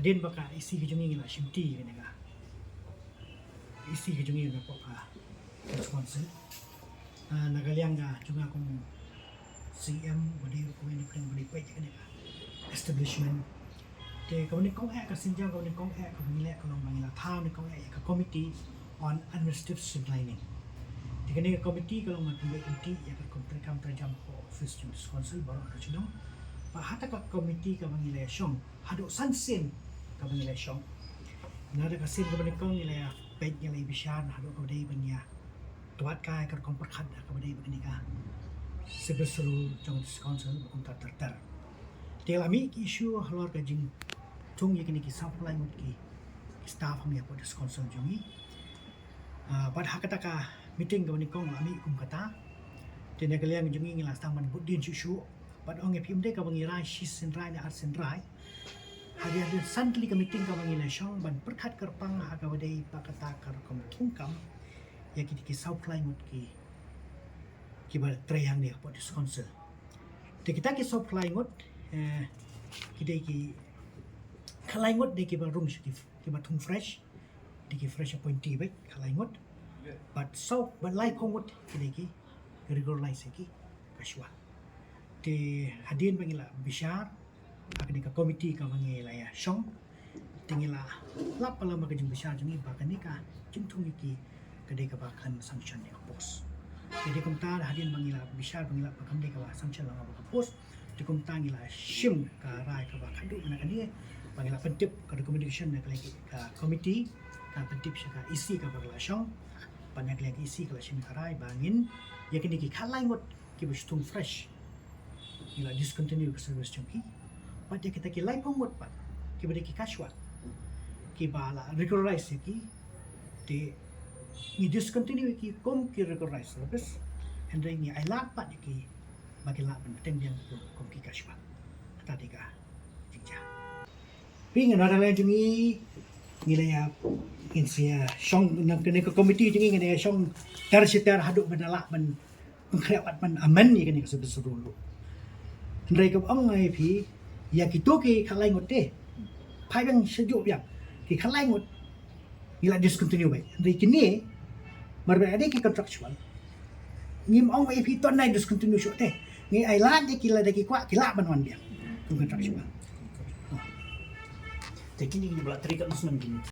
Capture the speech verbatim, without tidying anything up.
Hadien ba ka E C ka jong ngi ngi la shimti ïa kane ka E C ka jong ngi na pdeng ka District Council. Ah, na ka liang ka jong nga kum C M, ba dei ruh kawei na pdeng ba dei peit ïa kane ka establishment. Te kaba nyngkong eh, ka sienjam kaba nyngkong eh kaba ngi leh ka long ba ngi la thaw nyngkong eh ïa ka Committee on Administrative Streamlining. Te kane ka committee ka long ban pynbeit lynti ïa ka rukom treikam treijam ka office jong District Council baroh ha ka shnong. Bad ha kata ka committee kaba ngi la shong haduh san sien kaba ngi la shong. Na kata ka sien kaba nyngkong ngi la peit, ngi la bishar haduh kaba dei ban ïa twad kai ka rukom pyrkhat ha kaba dei ba kane ka service rule jong District Council ba kumta ter ter. Te la mih ki issue halor ka jingthung ïa kine ki saw phew lai ngut ki, ki staff hangne hapoh District Council jong ngi. Ah, bad ha kata ka meeting kaba nyngkong la mih kum kata. Te na ka liang jong ngi ngi la sdang ban bud dien shuh shuh. Bad ong ïa phi, ym dei kaba ngi rai shi sien rai ne ar sien rai. Hadien, hadien san tylli ka meeting kaba ngi la shong ban pyrkhat kyrpang ha kaba dei ba kata ka rukom thungkam ïa kine ki saw phew lai ngut ki, kiba trei hangne hapoh District Council. Te kita ki saw phew lai ngut, eh, ki dei ki, khatlai ngut dei kiba rung sha ki, kiba thung fresh, dei ki fresh appointee beit, khatlai ngut. Bad saw, bad laiphew ngut ki dei ki regularize ïa ki casual. Te hadien ba ngi la bishar ha kane ka committee kaba ngi la ïa shong, te ngi la lap palat ba ka jingbishar jong ngi ba kane ka jingthung ïa ki ka dei kaba kan sanction ïa ka post. Te dei kumta hadien ba ngi la bishar ba ngi la, ba kam dei kaba sanction lang ba ka post. Te kumta ngi la shim ka rai kaba khadduh na kane, ba ngi la pyntip ka recommendation na ka, ka committee, ka pyntip sha ka E C kaba la shong. Bad na ka E C ka la shim ka rai ba ngin ïa kine ki khatlai ngut kiba shu thung fresh ngi la discontinue ka service jong ki. Bad ïa kita ki laiphew ngut pat kiba dei ki casual kiba la regularize ïa ki, te ngi discontinue ïa ki kum ki regularize service. Hynrei ngi ailad pat ïa ki ba kin lah ban bteng biang kum ki casual. Kata dei ka jingjia. Phi, ngan ong na ka liang jong ngi, ngi la ïa, ngin sa ïa shong, na kane ka committee jong ngi ngan ïa shong ter shi ter haduh ban lah ban pynkhreh bad ban amend ïa kane ka service rule. Hynrei kaba ong nga ïa phi, ïa kito ki khatlai ngut te, phai biang sha juh biang, ki khatlai ngut ngi la discontinue beit. Hynrei kine, namar ba dei ki contractual, ngim ong ïa phi to nai discontinue shuh te. Ngi ailad ïa ki lada ki kwah ki lah ban wan biang kum contractual. Te kine ki ba la trei katno snem kine?